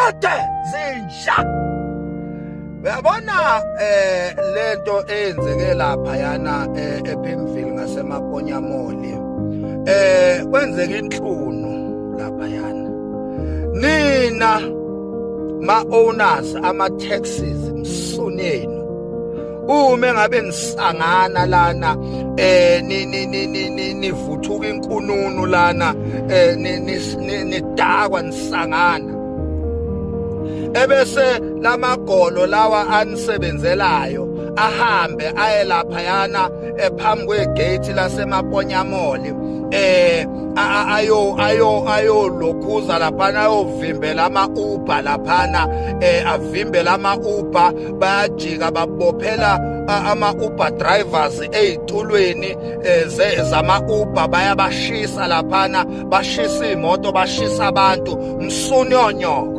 Qede zinja. Uyabona lento eyenzeke lapha yana ePimville ngaseMaponya Mall. Kwenzeka inhlunu lapha yana. Nina ma owners ama taxis msunenu. Uma ngabe nisangana lana ni ni ni nivuthuka inkununu lana nidakwa nisangana ebese lamagolo lawa anisebenzelayo ahambe aye laphayana ephambi kwegate laseMaponya Mall ayo ayo ayo lokhuza laphana, ayovimbela ama Uber laphana, avimbela ama Uber, bayajika babophela ama Uber drivers ezitulweni zama Uber, bayabashisa laphana, bashisa imoto, bashisa abantu. Msunyonyoko.